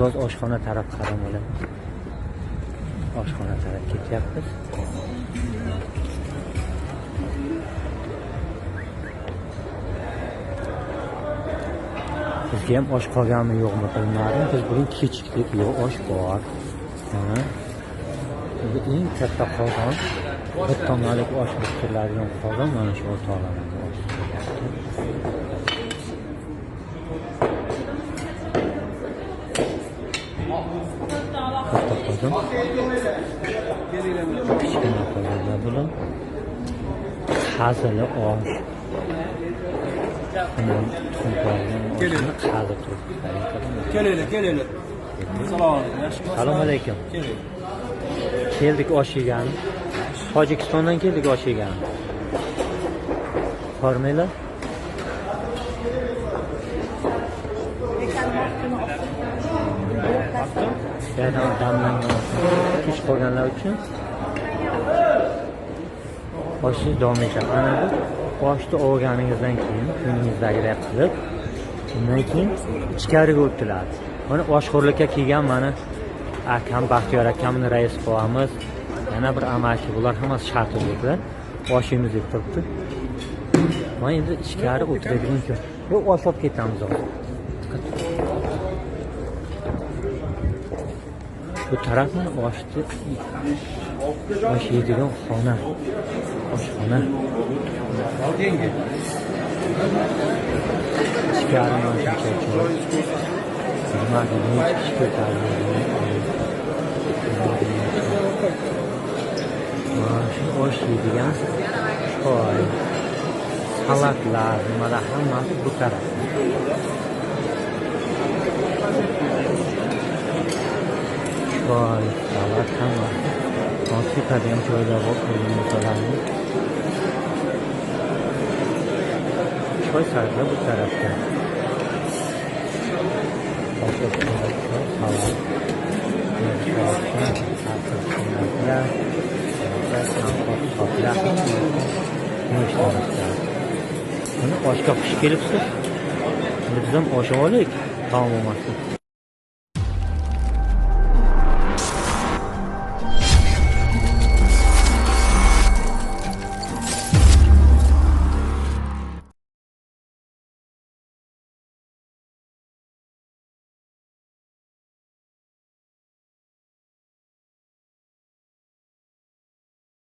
hozir oshxona taraf qadam olamiz. Oshxona taraf ketyapmiz. Bizga ham osh qolganmi yo'qmi bilmadim. Biz bugun kechikdik, yo'q osh bor. Mana bu eng katta qozon, bir tonnalik osh pishiriladigan qozon mana shu o'rtoqlarimizga osh pishiryapti. Katta qozon. Kichkina qozonlar bular. Hazili osh. Tuxum qo'yilgan oshni qazib turibdi. Kelinglar, kelinglar. Assalomu alaykum. Yaxshimisiz? Assalomu alaykum. Keldik osh yegani. Tojikistondan keldik osh yegani. Hormanglar. Yana damlangan kech qolganlar uchun oshni davom etadi. Ana bu oshni olganingizdan keyin ko'nglingizdagidek qilib, undan keyin ichkariga o'tiladi. Mana oshxo'rlikka kelgan mana akam Baxtiyor akamni rais qo'yamiz. Yana bir amaki, bular hammasi shartliklar. Oshimiz deb turibdi. Mana endi ichkari o'tiradigan joy. Bu osh olib ketamiz hozir. Bu taraf mana oshni osh yeydigan xona. Oshxona. Ichkari mana shuncha joy. Nimaga necha kishi ko'taradi? Mana shu osh yeydigan joy. Salatlar, nimalar hammasi bu tarafda. Choy, salat hammasi. Sepadigan joylar bor, ko'rgan. Choy salatlar bu tarafda. Choy, salat. Buni oshga xush kelibsiz. Endi biz ham osh olaylik, taom olmasdan.